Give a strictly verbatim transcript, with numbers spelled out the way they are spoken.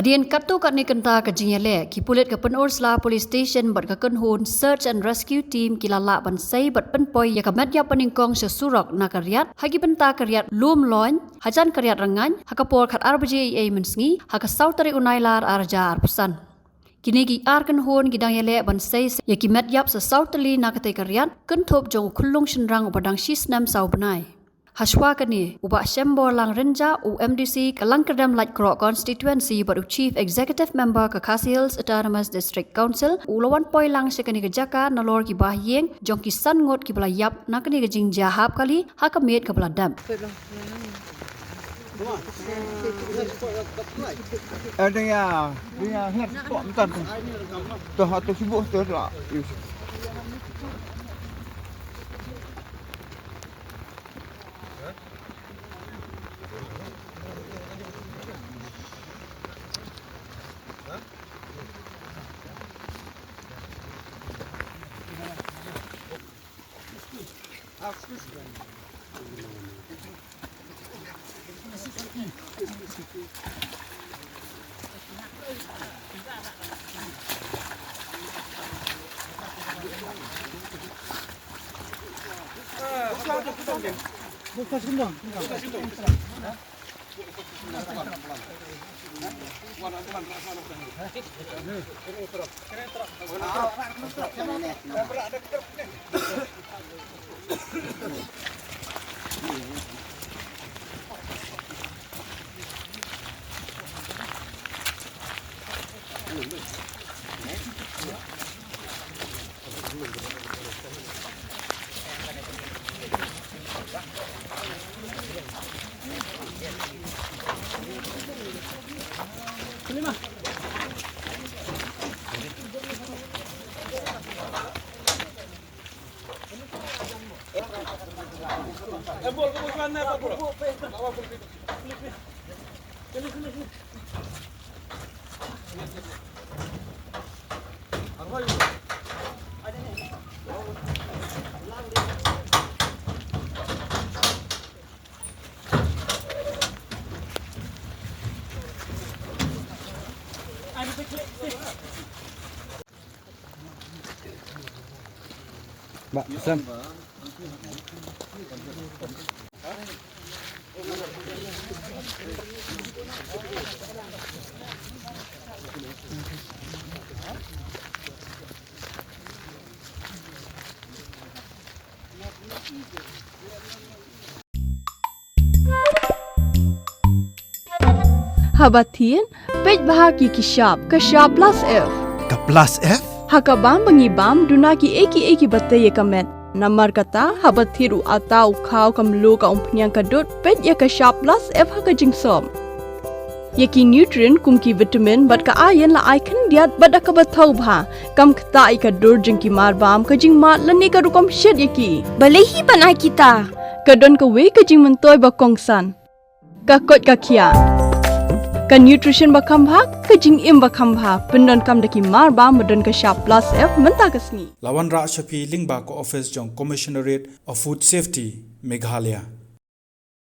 Hadien katto katne kynta ka jingïaleh, ki pulit ka Pynursla Police Station bad ka kynhun Search and Rescue Team ki la lah ban sei bad pynpoi ïa ka met ïap banyngkong sha surok na ka Riat, ha ki bynta ka Riat Lumloin, hajan ka Riat Rngaiñ, ha ka por khatar baje eiei mynsngi, ha ka saw tarik u Nailar arhajar arphew san. Kine ki ar kynhun ki dang ïaleh ban sei ïa ki met ïap sa saw tylli na katei ka Riat, kynthup jong u khyllung shynrang uba dang shisnem saw bnai. Hashwa kane, u Bah Shemborlang Rynjah, u MDC ka Langkyrdem Laitkroh Constituency bad u Chief Executive Member ka Khasi Hills Autonomous District Council, u la wan poi lang sha kane ka jaka nalor ki bahaïing jong ki san ngut kiba la ïap na kane ka jingjia hap kali ha ka miet kaba la dep. Ba, Sam. Haba thied, peit bha ki ki shap, ka shap plus F. Ka plus F? Ha ka bam ba ngi bam, duna kiei kiei kiba tei ïa ka met. Namar kata, haba thied u atta, u khaw, ka mluh, ka umphniang, ka dud, peit ïa ka shap plus F ha ka jingsop. Ïa ki nutrient kum ki vitamin bad ka iron la ai khyndiat bad da kaba thaw bha. Kam ktah ïa ka dur jong ki mar bam, ka jingmad lane ka rukom shet ïa ki. Balei hi ban ai kita? Ka don kawei ka jingmyntoi ba kongsan. Ka koit ka khiah. Ka nutrition ba kham bha, ka jingim ba kham bha. Pyndonkam da ki mar bam ba don ka shap plus F mynta ka sngi. La wanrah sha phi lyngba ka office jong Commissionerate of Food Safety, Meghalaya.